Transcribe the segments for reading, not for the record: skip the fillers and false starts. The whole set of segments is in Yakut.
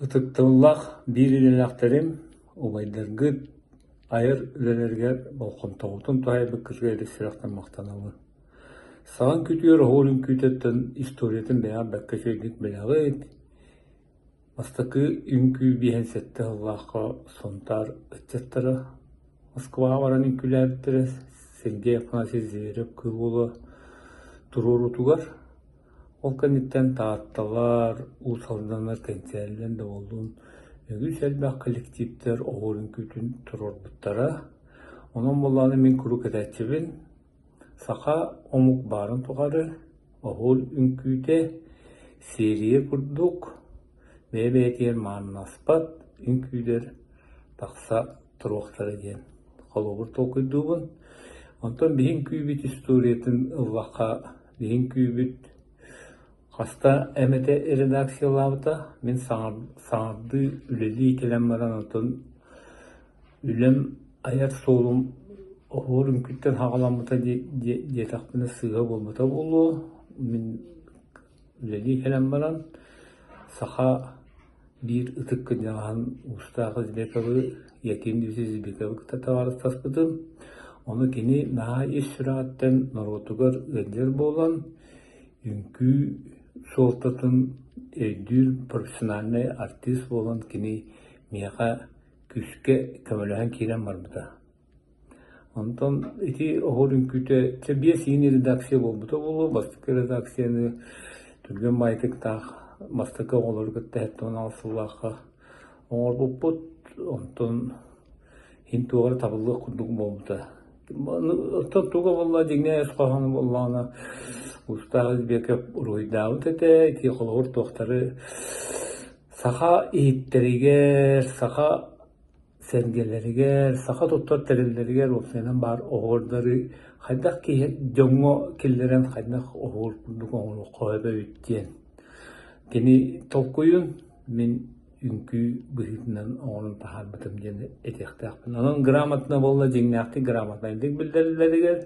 Ытыктабыллаах биир идэлээхтэрим, убайдаргыт айар үлэлэригэр болҕомтоҕутун туһаайбыккытыгар ис сүрэхтэн махтанабын. Саҥа үҥкүүтүгэр оһуор үҥкүүтүттэн историятын бэйэҕит бэркэ үчүгэйдик билэҕит. Бастакы үҥкүү биэһин сэттэ сыллаахха Сунтаар ыччаттара Москваҕа баран үҥкүүлээбиттэрэ Сергей Афанасьевич Зверев-Кыыл Уола туруоруутугар. Ол кэнниттэн Таатталар, Уус Алданнар кэнсиэринэн да буоллун, үгүс элбэх коллективтэр оһуор үҥкүүтүн туруорбуттара. Онон буоллаҕына мин куруук этээччибин, саха омук баарын тухары оһуор үҥкүүтэ сиэрийэ курдук бэйэ-бэйэтигэр маарыннаспат үҥкүүлэр тахса туруохтара диэн холобур толкуйдуубун. Онтон биһи үҥкүүбүт историятын ыллахха, биһи үҥкүүбүт хаста эмэтэ редакциялаабыта. Мин саҥардыы үлэлии кэлэн баран онтон үлэм айар суолум оһуор үҥкүүттэн саҕаламмыта диэтэхпинэ сыыһа буолбата буолуо. Мин үлэлии кэлэн баран саха биир ытык кырдьаҕаһын Уустаах Избековы, Яким Дмитриевич Избековы кытта табаарыстаспытым. Ону кини наһаа ис сүрэҕиттэн норуотугар ыалдьар буолан, үҥкүү суолтатын өйдүүр профессиональнай артист буолан кини миэхэ күүскэ көмөлөһөн киирэн барбыта. Онтон ити оһуор үҥкүүтэ чэ биэс иин редакция буолбута буолуо. Бастакы редакцияны түргэн баайтыктаах бастакы оҕолору кытта 76 сыллаахха оҥорбуппут. Онтон иһин туох эрэ табыллыах курдук буолбута. Оттон туга буолла дьиҥнээх ис хоһооно буоллаҕына Уустаах Избеков уруһуйдаабыт этэ. Ити холобур туохтары саха иһиттэригэр, саха сэргэлэригэр, саха туттар тэриллэригэр уопсайынан баар оһуордары хайдах киһи дьоҥҥо киллэрэн хайдах оһуор курдук оҥоруохха сөп эбит диэн. Кини толкуйун мин үҥкүү быһыытынан оҥорон таһаарбытым диэн этиэхтээхпин. Онон грамотно буолла дьиҥнээхтик грамотнайдык биллэриллэригэр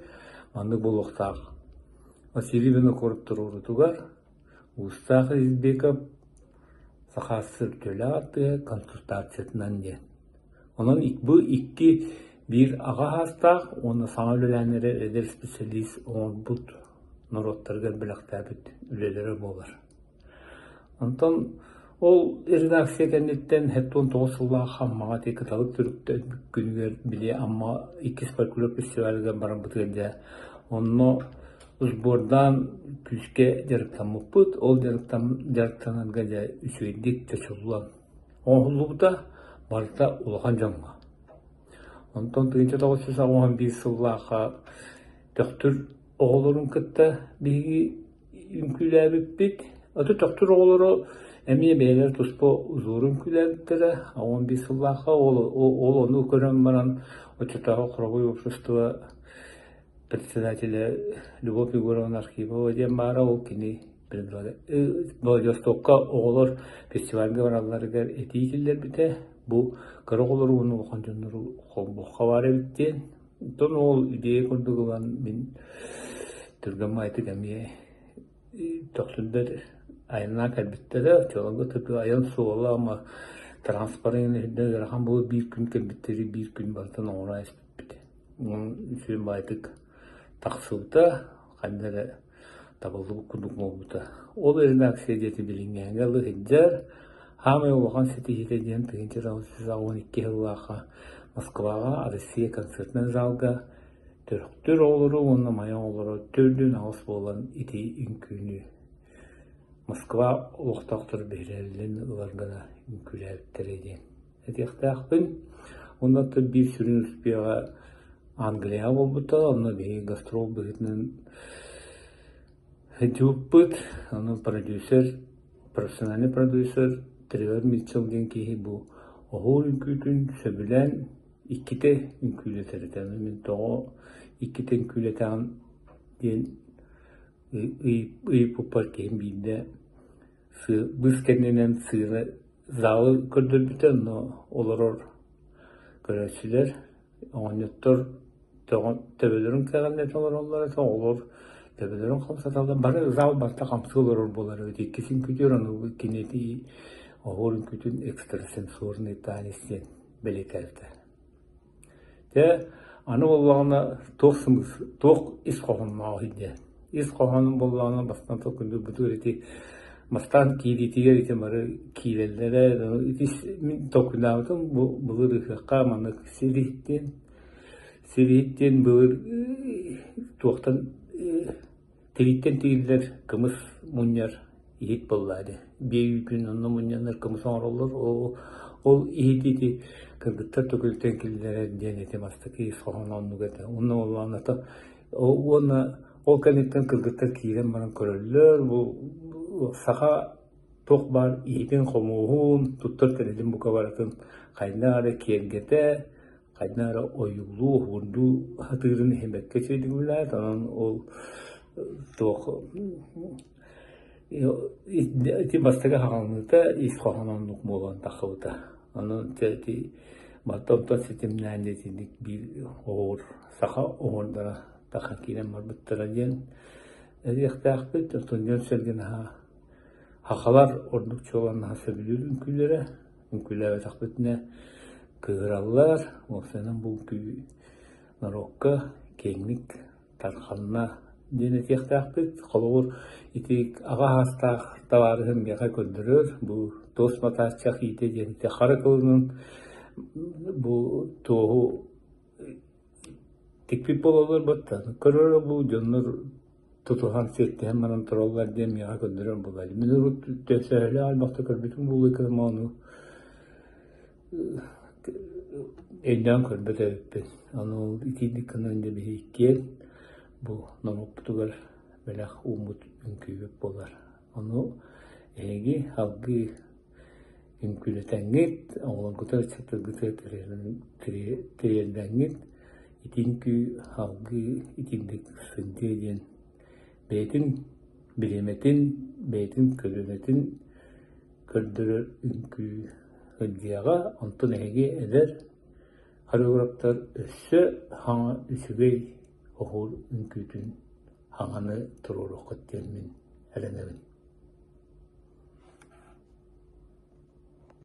маннык буолуохтаах. Василий Винокуров туруорутугар Уустаах Избеков Саха СССР артыыһа консультациятынан диэн. Онон бу икки биир аҕа саастаах уонна саҥа үлэлээн эрэр эдэр специалист оҥорбут норуоттарыгар бэлэхтээбит үлэлэрэ буолар. Онтон ол редакция кэнниттэн 79 сыллаах Аммаҕа ити Кыталык төрүттэн күнүгэр били Амма иккис фольклор фестивалыгар барарбытыгар дьэ онно Сбордаан күүскэ дьарыктаммыппыт, ол дьарыктанарга дьэ үчүгэйдик чочуллан оҥоһуллубута, барыта улахан дьоҥҥо. Онтон 1981 сыллаахха Төхтүр оҕолорун кытта биһиги үҥкүүлээбиппит. Аты Төхтүр оҕолоро эмиэ бэйэлэрэ туспа узуору үҥкүүлээбиттэрэ. 11 сыллаахха ол, ол ону көрөн баран оччотооҕу хоровой общество председателэ Любовь Егоровна Архипова диэн баара, ол кини Владивостокка оҕолор фестивальга баралларыгар этии киллэрбитэ. Бу кыра оҕолору уонна улахан дьоннору холбуохха баар эбит диэн. Оттон ол идея курдук ылан мин түргэн баҕайытык эмиэ төхтүрдэр айаннаан кэлбиттэрэ. Оччолорго тыты айан суола ама транспорын үрдэ ыарахан буолуо биир күн кэлбиттэри биир күн барытын оҥоро испиппит. Үчүгэй баайдык тахсыбыта, ханна эрэ табыллыбыт курдук буолбута. Ол редакция диэти билиҥҥээҥҥэ ылы сылдьар. Саамай улахан ситиһиитэ диэн 1912 сыллаахха Москваҕа Россия концертнай залга Төрөхтөр оҕолоро уонна Майа оҕолоро төрдүн аҕыс буолан ити үҥкүүнү Москва олохтоохторо биһирэбилин ылар гына үҥкүүлээбиттэрэ диэн этиэхтээхпин. Онно биир сүрүн успеҕа Англияҕа буолбута, онно биһиги гастрол быһыытынан сылдьыбыппыт. Ону продюсер, профессиональный продюсер Тревор Митчелл диэн киһи бу оһуор үҥкүүтүн сөбүлээн иккитэ үҥкүүлэтэр этэ. Мин тоҕо иккитэ үҥкүүлэтэҕин диэн ыйыппыппар киһим биирдэ быыс кэннинэн сыана залы көрдөрбүтэ, онно олорор көрөөччүлэр оҕонньоттор төбөлөрүн кэҕиннэтэ олороллор этэ, оҕолор төбөлөрүн хамсаталлар, бары зал барыта хамсыы олорор буолар эбит. Иккисин күтүөр, ону кинити. Оһуор үҥкүүтүн экстрасенсорный танец диэн бэлиэтээбитэ. Дьэ, аны буоллаҕына туох сымыс, туох ис хоһоонноох диэн. Ис хоһоонун буоллаҕына бастаан толкуйдуурбутугар ити бастаан киириитигэр ити бары киирэллэрэ, ити мин толкуйдаабытым бу былыр ыһыахха маннык сир иһиттиэн, сир иһиттиэн былыр туохтан Тирииттэн тигиллэр кымыс мунньар иһит буоллаа дии. Биэ үүтүн онно мунньаннар кымыс оҥороллор. Ол, ол иһити ити кыргыттар төкүлүтэн киллэрэр диэн ити бастакы ис хоһооно оннук этэ. Онно буоллаҕына уонна ол кэнниттэн кыргыттар киирэн баран көрөллөр, бу саха туох баар иһитин-хомуоһун, туттар тэрилин бука барытын хайдах эрэ киэргэтэ, хайдах эрэ ойуулуу, уһуурдуу сатыырын иһин бэркэ үчүгэйдик онон ол туох ити бастакы хаҕылыныыта ис хоһооно оннук буолан тахсыбыта. Онон дьэ ити онтон ситимнээн итинник биир оһуор саха оһуордара таха киирэн барбыттара диэн этиэхтээхпит. Оттон дьон-сэргэ наһаа сахалар ордук чуолаан наһаа сөбүлүүр үҥкүүлэрэ. Үҥкүүлээбэтэхпитинэ кыыһыраллар, уопсайынан бу үҥкүү норуокка киэҥник тарҕанна диэн этиэхтээхпит. Холобур, ити аҕа саастаах табаарыһым миэхэ көрдөрөр, бу туос матааччах иитэ диэн ити хара кылынан бу туоһу Тикпит буолаллар баттан, көрөрө бу дьоннор тутуһан сиэттиһэн баран тураллар диэн миэхэ көрдөрөр буолар. Мин урут төһөлөөх элбэхтэ көрбүтүм буолуой кыһым ону өйдөөн көрбөт эбиппин. Ону ол итиинник гынан дьэ биһи иккиэн бу норуоппутугар бэлэх ууммут үҥкүүбүт буолар. Ону эһиги салгыы үҥкүүлэтэҥҥит, оҕолоргутугар ыччаттаргытыгар тириэрдэҥҥит ити үҥкүү салгыы итинник сылдьыа диэн бэйэтин бириэмэтин, бэйэтин көлүөнэтин көрдөрөр үҥкүү сылдьыаҕа. Онтон эһиги эдэр хореографтар өссө саҥа үчүгэй оһуор үҥкүүтүн саҥаны туруоруоххут диэн мин эрэнэбин.